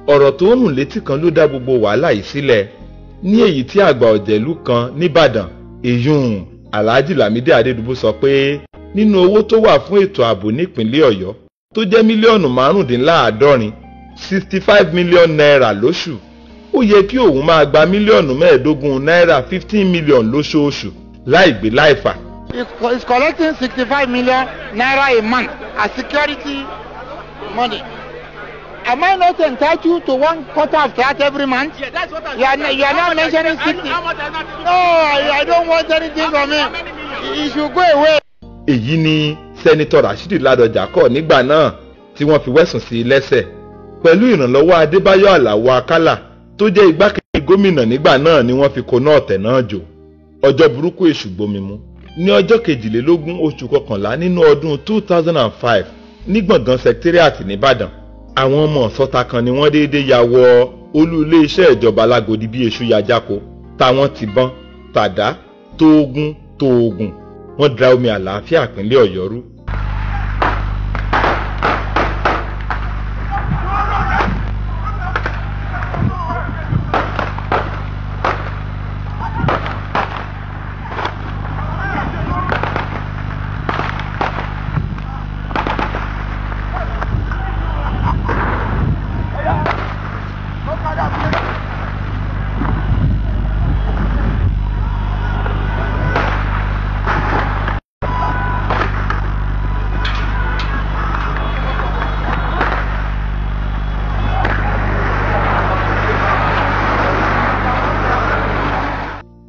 Ọ̀rọ̀ tó ń rùn létí kan ló dá gbogbo wàhálà yìí sílẹ̀, ní èyí tí àgbà ọ̀jẹ̀lú kan nìbàdàn, èyún Alhaji Lamidi Adédùbú, sọ pé nínú owó tó wà fún ètò ààbò nípìnlẹ̀ Ọ̀yọ́ tó jẹ́ mílíọ̀nù 65, ₦65 million lóṣù, ó yẹ kí òun máa gba mílíọ̀nù 15 náírà, 15 million lóṣooṣù, láì gbé láì fà. He's collecting 65 million naira a month as security money. Am I not entitled to one quarter of that every month? Yeah, that's what I'm You are How not much mentioning 60. How much has that No, I don't want anything from How him. many million? He should go away. Èyí ni Senator Rashidi Ládọjà kọ̀ nígbà náà tí wọ́n fi wẹ̀sùn sí i lẹ́sẹ̀. Pẹ̀lú ìrànlọ́wọ́ Adébáyọ̀ Àlàó Akálà tó jẹ́ igbákejì gómìnà nígbà náà ni wọ́n fi koná ọ̀tẹ̀ náà jò. Ọjọ́ burúkú èṣù gbomi mu ní ọjọ́ 22 oṣù kọkànlá nínú ọdún 2005 ní gbọ̀ngàn secretariat nìbàdàn, àwọn ọmọ ọ̀sọ́ta kan ni wọ́n déédéé ya wọ olú iléeṣẹ́ ìjọba lágòdì bí èṣù yajáko, táwọn tìbọn tàdá, tóógùn tóógùn, wọ́n da omi àlàáfíà ìpínlẹ̀ Ọ̀yọ́ rú.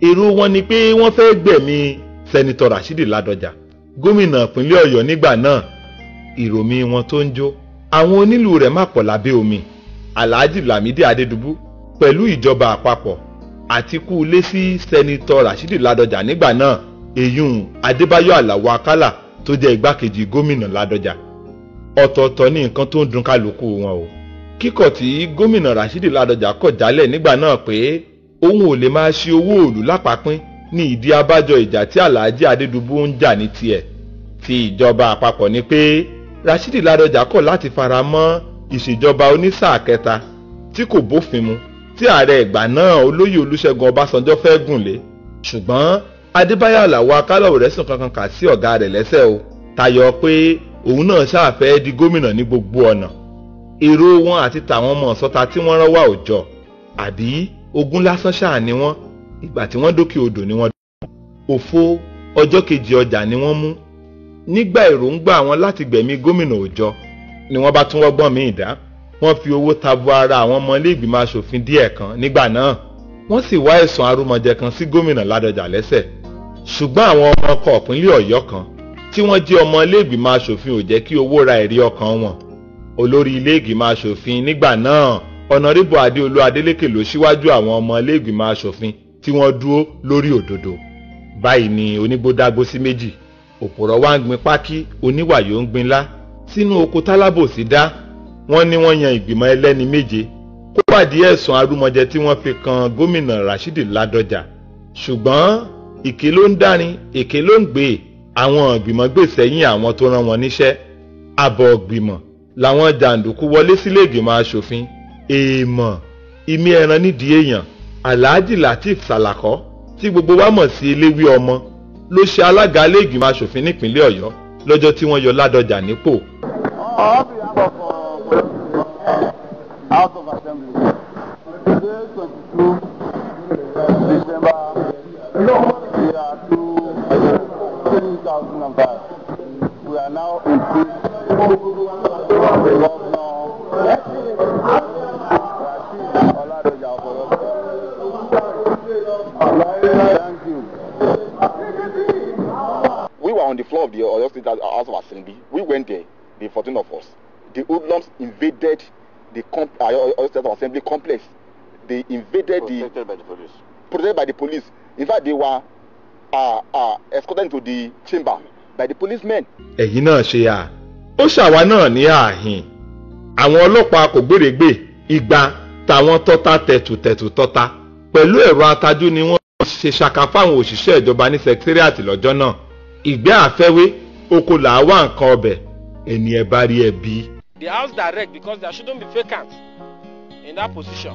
Èrò wọn ni pé wọ́n fẹ́ gbẹ̀mí Senator Rashidi Ládọjà, gómìnà ìpínlẹ̀ Ọ̀yọ́ nígbà náà. Ìròmí wọn tó ń jó, àwọn onílù rẹ̀ má pọ̀ lábẹ́ omi. Alhaji Lamidi Adédùbú pẹ̀lú ìjọba àpapọ̀ àti kú ilé sí Senator Rashidi Ládọjà nígbà náà, èyún Adébáyọ̀ Àlàó Akálà tó jẹ́ igbákejì gómìnà Ládọjà. Ọ̀tọ̀ọ̀tọ̀ ní nǹkan tó ń dun kálukú wọn o. Kíkọ̀ tí gómìnà Rashidi Ládọjà kọ̀ jálẹ̀ nígbà náà pé òun ò lè máa ṣe owó òòlù lápapín ní ìdí abájọ ìjà tí Alhaji Adédùbú ń jà ní tiẹ̀. Ti ìjọba àpapọ̀ ni pé Rashidi Ládọjà kọ̀ láti fara mọ́ ìṣèjọba onísáà kẹta tí kò bófin mu tí ààrẹ ìgbà náà, olóyè Olúṣẹ́gun Ọbásanjọ́, fẹ́ gùn lé. Ṣùgbọ́n Adébáyọ̀ Àlàó Akálà ò rẹ́sùn kankan kà sí ọ̀gá rẹ̀ lẹ́sẹ̀ o, tayọ pé òun náà ṣáà di gómìnà ní gbogbo ọ̀nà. Èrò wọn àti tàwọn ọmọ ọ̀sọ́ta tí wọ́n rán wá òjọ àbí ogun lásán ṣáà ni wọ́n. Ìgbà tí wọ́n dókè odò ni wọ́n òfo, ọjọ́ kejì ọjà ni wọ́n mú. Nígbà èròǹgbà wọn láti gbẹ̀mí gómìnà òjọ ni wọ́n bá tún wọ́gbọ́n míì dá. Wọ́n fi owó tabu ara àwọn ọmọ iléègbìmọ̀ asòfin díẹ̀ kan nígbà náà, wọ́n sì wá ẹ̀sùn arúmọjẹ kan sí gómìnà Ládọjà lẹ́sẹ̀. Ṣùgbọ́n àwọn ọmọ ọkọ̀ ìpínlẹ̀ Ọ̀yọ́ kan tí wọ́n jẹ́ ọmọ iléègbìmọ̀ asòfin ò jẹ́ kí owó ra ẹ̀rí ọkàn wọn. Olórí iléègbìmọ̀ asòfin nígbà náà, Honourable Adéolú Adélékè, ló síwájú àwọn ọmọ iléègbìmọ̀ asòfin tí wọ́n dúró lórí òdodo. Báyìí ni onígbódágbó sí méjì, òpòrọ̀ wá ń gbin pákí, oníwàyò ń gbin lá sínú oko tálábòsí dá. Wọ́n ní wọ́n yan ìgbìmọ̀ ẹlẹ́ni méje kó wádìí ẹ̀sùn arúmọjẹ tí wọ́n fi kan gómìnà Rashidi Ládọjà. Ṣùgbọ́n èké ló ń dárin, èké ló ń gbé. Àwọn ìgbìmọ̀ gbè sẹ́yìn àwọn tó rán wọn níṣẹ́. Àbọ̀ ìgbìmọ̀ làwọn jàǹdùkú wọlé sílé ìgbìmọ̀ asòfin. Èèmọ̀ ìmí ẹran nídìí èèyàn, Alhaji Lateef Salako, tí gbogbo wa mọ̀ sí eléwé ọmọ, ló ṣe alága ilé ìgbìmọ̀ asòfin nípìnlẹ̀ Ọ̀yọ́ lọ́jọ́ tí wọ́n yọ Ládọjà nípò. On behalf of House of Assembly, today, 22 December, year 2005, we are now impeach Governor Rasheed Oladoja of Oyo State. Thank you. We were on the floor of the Oyo State House of Assembly. We went there, the 14 of us. The hoodlums invaded the Oyo State House of Assembly complex. They invaded Protected by the police. Protected by the police. In fact, they were escorted into the chamber by the policemen. Ẹ̀yin náà ṣe à ó ṣàwa náà ní ààhìn. Àwọn ọlọ́pàá kò gbèrègbè igba táwọn tọ́ta tẹ̀tùtẹ̀tù tọ́ta pẹ̀lú ẹ̀rọ atajú ni wọ́n ṣe ṣaka fáwọn òṣìṣẹ́ ìjọba ní secretariat lọ́jọ́ náà. Ìgbẹ́ àfẹ́wé oko là á wá nǹkan ọbẹ̀, ẹni ẹ bá rí ẹ bí. The house direct because there shouldn't be vacant in in that position.